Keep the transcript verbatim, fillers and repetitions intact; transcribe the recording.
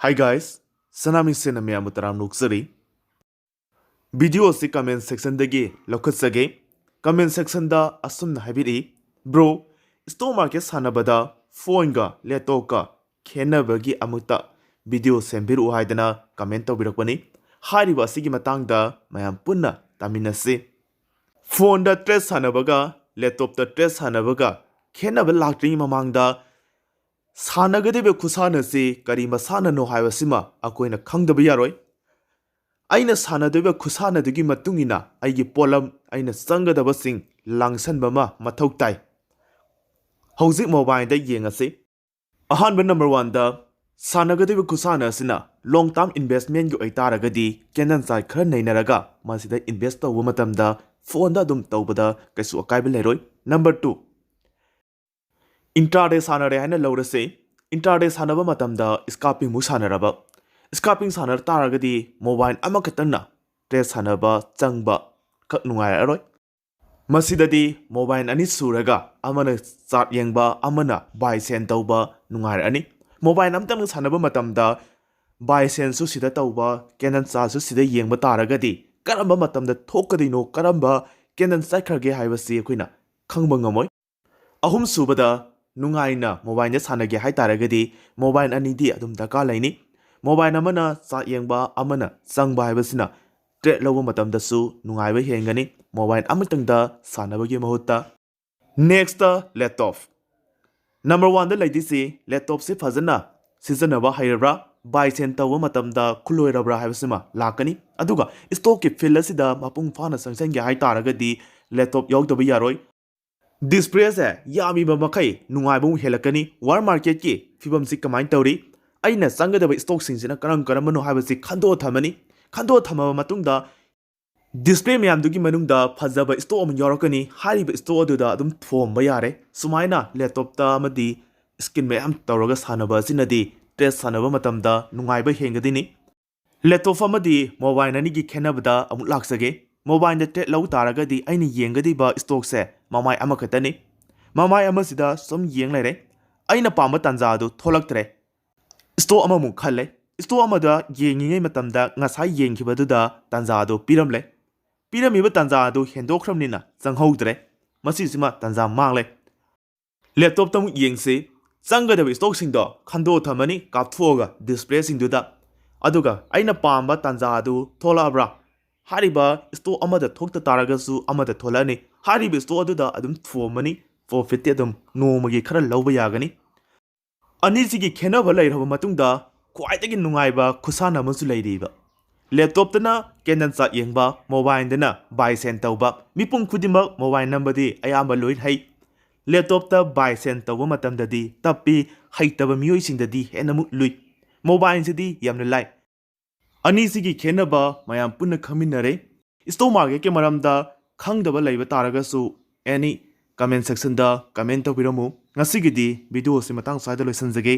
Hi guys, ꯁꯅꯥꯃꯤꯁꯦꯟꯅ ꯃꯌꯥꯝꯕꯨ ꯇꯔꯥꯝꯅ ꯑꯣꯛꯆꯔꯤ꯫ Video ꯑꯁꯤ comment sectionꯗꯒꯤ ꯂꯧꯈꯠꯆꯒꯦ꯫ Comment sectionꯗ ꯑꯁꯨꯝꯅ ꯍꯥꯏꯕꯤꯔꯛꯏ, "Bro, stock market ꯁꯥꯟꯅꯕꯗ phoneꯒ laptopꯀ ꯈꯦꯠꯅꯕꯒꯤ ꯑꯃꯨꯛꯇ video ꯁꯦꯝꯕꯤꯔꯛꯎ" ꯍꯥꯏꯗꯅ comment ꯇꯧꯕꯤꯔꯛꯄꯅꯤ꯫ ꯍꯥꯏꯔꯤꯕ ꯑꯁꯤꯒꯤ ꯃꯇꯥꯡꯗ ꯃꯌꯥꯝ ꯄꯨꯟꯅ ꯇꯥꯃꯤꯟꯅꯁꯤ꯫ Phoneꯗ trade ꯁꯥꯟꯅꯕꯒ laptopꯇ trade ꯁꯥꯟꯅꯕꯒ ꯈꯦꯠꯅꯕ ꯂꯥꯛꯇ꯭ꯔꯤꯉꯩ ꯃꯃꯥꯡꯗ ꯁꯥꯟꯅꯒꯗꯧꯔꯤꯕ ꯈꯨꯁꯥꯟꯅꯁꯤ ꯀꯔꯤ ꯃꯁꯥꯟꯅꯅꯣ ꯍꯥꯏꯕꯁꯤꯃ ꯑꯩꯈꯣꯏꯅ ꯈꯪꯗꯕ ꯌꯥꯔꯣꯏ꯫ ꯑꯩꯅ ꯁꯥꯟꯅꯗꯣꯏꯕ ꯈꯨꯁꯥꯟꯅꯗꯨꯒꯤ ꯃꯇꯨꯡ ꯏꯟꯅ ꯑꯩꯒꯤ ꯄꯣꯠꯂꯝ, ꯑꯩꯅ ꯆꯪꯒꯗꯕꯁꯤꯡ ꯂꯥꯡꯁꯟꯕ ꯑꯃ ꯃꯊꯧ ꯇꯥꯏ꯫ ꯍꯧꯖꯤꯛ mobileꯗ ꯌꯦꯡꯉꯁꯤ꯫ ꯑꯍꯥꯟꯕ number oneꯗ ꯁꯥꯟꯅꯒꯗꯧꯔꯤꯕ ꯈꯨꯁꯥꯟꯅ ꯑꯁꯤꯅ long term investmentꯀꯤ ꯑꯣꯏꯇꯥꯔꯒꯗꯤ candle chart ꯈꯔ ꯅꯩꯅꯔꯒ ꯃꯁꯤꯗ invest ꯇꯧꯕ ꯃꯇꯝꯗ phoneꯗ ꯑꯗꯨꯝ ꯇꯧꯕꯗ ꯀꯩꯁꯨ ꯑꯀꯥꯏꯕ ꯂꯩꯔꯣꯏ꯫ Number two, intraday ꯁꯥꯟꯅꯔꯦ ꯍꯥꯏꯅ ꯂꯧꯔꯁꯦ꯫ Intraday ꯁꯥꯟꯅꯕ ꯃꯇꯝꯗ scalping move ꯁꯥꯟꯅꯔꯕ, scalping ꯁꯥꯟꯅ ꯇꯥꯔꯒꯗꯤ mobile ꯑꯃꯈꯛꯇꯪꯅ trade ꯁꯥꯟꯅꯕ ꯆꯪꯕ ꯈꯛ ꯅꯨꯡꯉꯥꯏꯔꯛꯑꯔꯣꯏ꯫ ꯃꯁꯤꯗꯗꯤ mobile ꯑꯅꯤ ꯁꯨꯔꯒ ꯑꯃꯅ chart ꯌꯦꯡꯕ, ꯑꯃꯅ buy sell ꯇꯧꯕ ꯅꯨꯡꯉꯥꯏꯔꯛꯑꯅꯤ꯫ Mobile ꯑꯃꯇꯪꯅ ꯁꯥꯟꯅꯕ ꯃꯇꯝꯗ buy sellꯁꯨ ꯁꯤꯗ ꯇꯧꯕ, candle chartꯁꯨ ꯁꯤꯗ ꯌꯦꯡꯕ ꯇꯥꯔꯒꯗꯤ ꯀꯔꯝꯕ ꯃꯇꯝꯗ ꯊꯣꯛꯀꯗꯣꯏꯅꯣ, ꯀꯔꯝꯕ candle ꯆꯠꯈ꯭ꯔꯒꯦ ꯍꯥꯏꯕꯁꯤ ꯑꯩꯈꯣꯏꯅ ꯈꯪꯕ ꯉꯝꯃꯣꯏ꯫ ꯑꯍꯨꯝꯁꯨꯕꯗ, ꯅꯨꯡꯉꯥꯏꯅ mobileꯗ ꯁꯥꯟꯅꯒꯦ ꯍꯥꯏ ꯇꯥꯔꯒꯗꯤ mobile ꯑꯅꯤꯗꯤ ꯑꯗꯨꯝ ꯗꯔꯀꯥꯔ ꯂꯩꯅꯤ꯫ Mobile ꯑꯃꯅ chart ꯌꯦꯡꯕ, ꯑꯃꯅ ꯆꯪꯕ ꯍꯥꯏꯕꯁꯤꯅ trade ꯂꯧꯕ ꯃꯇꯝꯗꯁꯨ ꯅꯨꯡꯉꯥꯏꯕ ꯍꯦꯟꯒꯅꯤ, mobile ꯑꯃꯇꯪꯗ ꯁꯥꯟꯅꯕꯒꯤ ꯃꯍꯨꯠꯇ꯫ Next, laptop꯫ Number oneꯗ ꯂꯩꯗꯣꯏꯁꯤ laptopꯁꯤ ꯐꯖꯅ ꯁꯤꯖꯤꯟꯅꯕ ꯍꯩꯔꯕ꯭ꯔꯥ, buy sell ꯇꯧꯕ ꯃꯇꯝꯗ ꯈꯨꯂꯣꯏꯔꯕ꯭ꯔꯥ ꯍꯥꯏꯕꯁꯤꯃ ꯂꯥꯛꯀꯅꯤ꯫ ꯑꯗꯨꯒ stockꯀꯤ field ꯑꯁꯤꯗ ꯃꯄꯨꯡ ꯐꯥꯅ ꯆꯪꯁꯤꯟꯒꯦ ꯍꯥꯏ ꯇꯥꯔꯒꯗꯤ laptop ꯌꯥꯎꯗꯕ ꯌꯥꯔꯣꯏ꯫ Displayꯁꯦ ꯌꯥꯝꯃꯤꯕ ꯃꯈꯩ ꯅꯨꯡꯉꯥꯏꯕ ꯑꯃꯨꯛ ꯍꯦꯜꯂꯛꯀꯅꯤ꯫ World marketꯀꯤ ꯐꯤꯕꯝꯁꯤ ꯀꯃꯥꯏꯅ ꯇꯧꯔꯤ, ꯑꯩꯅ ꯆꯪꯒꯗꯕ stockꯁꯤꯡꯁꯤꯅ ꯀꯔꯝ ꯀꯔꯝꯕꯅꯣ ꯍꯥꯏꯕꯁꯤ ꯈꯟꯗꯣꯛꯑ ꯊꯝꯃꯅꯤ꯫ ꯈꯟꯗꯣꯛꯑ ꯊꯝꯃꯕ ꯃꯇꯨꯡꯗ, display ꯃꯌꯥꯝꯗꯨꯒꯤ ꯃꯅꯨꯡꯗ ꯐꯖꯕ stock ꯑꯃ ꯌꯥꯎꯔꯛꯀꯅꯤ꯫ ꯍꯥꯏꯔꯤꯕ stock ꯑꯗꯨꯗ ꯑꯗꯨꯝ ꯊꯣꯝꯕ ꯌꯥꯔꯦ꯫ ꯁꯨꯃꯥꯏꯅ laptopꯇ ꯑꯃꯗꯤ screen ꯃꯌꯥꯝ ꯇꯧꯔꯒ ꯁꯥꯟꯅꯕ ꯑꯁꯤꯅꯗꯤ trade ꯁꯥꯟꯅꯕ ꯃꯇꯝꯗ ꯅꯨꯡꯉꯥꯏꯕ ꯍꯦꯟꯒꯗꯣꯏꯅꯤ꯫ Laptop ꯑꯃꯗꯤ mobile ꯑꯅꯤꯒꯤ ꯈꯦꯠꯅꯕꯗ ꯑꯃꯨꯛ ꯂꯥꯛꯆꯒꯦ꯫ Mobileꯗ trade ꯂꯧ ꯇꯥꯔꯒꯗꯤ ꯑꯩꯅ ꯌꯦꯡꯒꯗꯧꯔꯤꯕ stockꯁꯦ ꯃꯃꯥꯏ ꯑꯃꯈꯛꯇꯅꯤ꯫ ꯃꯃꯥꯏ ꯑꯃꯁꯤꯗ ꯁꯨꯝ ꯌꯦꯡ ꯂꯩꯔꯦ꯫ ꯑꯩꯅ ꯄꯥꯝꯕ ꯇꯥꯟꯖꯥ ꯑꯗꯨ ꯊꯣꯛꯂꯛꯇ꯭ꯔꯦ꯫ ꯏꯁꯇꯣꯛ ꯑꯃꯃꯨꯛ ꯈꯜꯂꯦ꯫ ꯏꯁꯇꯣꯛ ꯑꯃꯗ ꯌꯦꯡꯉꯤꯉꯩ ꯃꯇꯝꯗ ꯉꯁꯥꯏ ꯌꯦꯡꯈꯤꯕꯗꯨꯗ ꯇꯥꯟꯖꯥ ꯑꯗꯨ ꯄꯤꯔꯝꯂꯦ꯫ ꯄꯤꯔꯝꯃꯤꯕ ꯇꯥꯟꯖꯥ ꯑꯗꯨ ꯍꯦꯟꯗꯣꯛꯈ꯭ꯔꯕꯅꯤꯅ ꯆꯪꯍꯧꯗ꯭ꯔꯦ꯫ ꯃꯁꯤꯁꯤꯃ ꯇꯥꯟꯖꯥ ꯃꯥꯡꯂꯦ꯫ ꯂꯦꯞꯇꯣꯞꯇ ꯑꯃꯨꯛ ꯌꯦꯡꯁꯤ꯫ ꯆꯪꯒꯗꯕ ꯏꯁꯇꯣꯛꯁꯤꯡꯗꯣ ꯈꯟꯗꯣꯛꯑ ꯊꯝꯃꯅꯤ ꯀꯥꯞꯊꯣꯛꯑꯒ ꯗꯤꯁꯄ꯭ꯂꯦꯁꯤꯡꯗꯨꯗ꯫ ꯑꯗꯨꯒ ꯑꯩꯅ ꯄꯥꯝꯕ ꯇꯥꯟꯖꯥ ꯑꯗꯨ ꯊꯣꯛꯂꯛꯑꯕ꯭ꯔꯥ? ꯍꯥꯏꯔꯤꯕ ꯏꯁꯇꯣꯛ ꯑꯃꯗ ꯊꯣꯛꯇ ꯇꯥꯔꯒꯁꯨ ꯑꯃꯗ ꯊꯣꯛꯂꯛꯑꯅꯤ꯫ ꯍꯥꯏꯔꯤꯕ ꯏꯁꯇꯣꯛ ꯑꯗꯨꯗ ꯑꯗꯨꯝ ꯊꯣꯝꯃꯅꯤ꯫ ꯄ꯭ꯔꯣꯐꯤꯠꯇꯤ ꯑꯗꯨꯝ ꯅꯣꯡꯃꯒꯤ ꯈꯔ ꯂꯧꯕ ꯌꯥꯒꯅꯤ꯫ ꯑꯅꯤꯁꯤꯒꯤ ꯈꯦꯠꯅꯕ ꯂꯩꯔꯕ ꯃꯇꯨꯡꯗ ꯈ꯭ꯋꯥꯏꯗꯒꯤ ꯅꯨꯡꯉꯥꯏꯕ ꯈꯨꯠꯁꯥꯟꯅ ꯑꯃꯁꯨ ꯂꯩꯔꯤꯕ꯫ ꯂꯦꯞꯇꯣꯞꯇꯅ ꯀꯦꯟꯗꯜ ꯆꯥꯔꯠ ꯌꯦꯡꯕ, ꯃꯣꯕꯥꯏꯜꯗꯅ ꯕꯥꯏ ꯁꯦꯟ ꯇꯧꯕ꯫ ꯃꯤꯄꯨꯝ ꯈꯨꯗꯤꯡꯃꯛ ꯃꯣꯕꯥꯏꯜ ꯅꯝꯕꯗꯤ ꯑꯌꯥꯝꯕ ꯂꯣꯏ ꯍꯩ꯫ ꯂꯦꯞꯇꯣꯞꯇ ꯕꯥꯏ ꯁꯦꯟ ꯇꯧꯕ ꯃꯇꯝꯗꯗꯤ ꯇꯞꯄꯤ, ꯍꯩꯇꯕ ꯃꯤꯑꯣꯏꯁꯤꯡꯗꯗꯤ ꯍꯦꯟꯅ ꯑꯃꯨꯛ ꯂꯨꯏ꯫ ꯃꯣꯕꯥꯏꯜꯁꯤꯗꯤ ꯌꯥꯝꯅ ꯂꯥꯏ꯫ ꯑꯅꯤꯁꯤꯒꯤ ꯈꯦꯠꯅꯕ ꯃꯌꯥꯝ ꯄꯨꯟꯅ ꯈꯪꯃꯤꯟꯅꯔꯦ꯫ ꯏꯁꯇꯣꯛ ꯃꯥꯔꯀꯦꯠꯀꯤ ꯃꯔꯝꯗ ꯈꯪꯗꯕ ꯂꯩꯕ ꯇꯥꯔꯒꯁꯨ ꯑꯦꯅꯤ ꯀꯃꯦꯟ ꯁꯦꯛꯁꯟꯗ ꯀꯃꯦꯟ ꯇꯧꯕꯤꯔꯝꯃꯨ꯫ ꯉꯁꯤꯒꯤꯗꯤ ꯚꯤꯗꯤꯑꯣꯁꯤ ꯃꯇꯥꯡ ꯁ꯭ꯋꯥꯏꯗ ꯂꯣꯏꯁꯤꯟꯖꯒꯦ꯫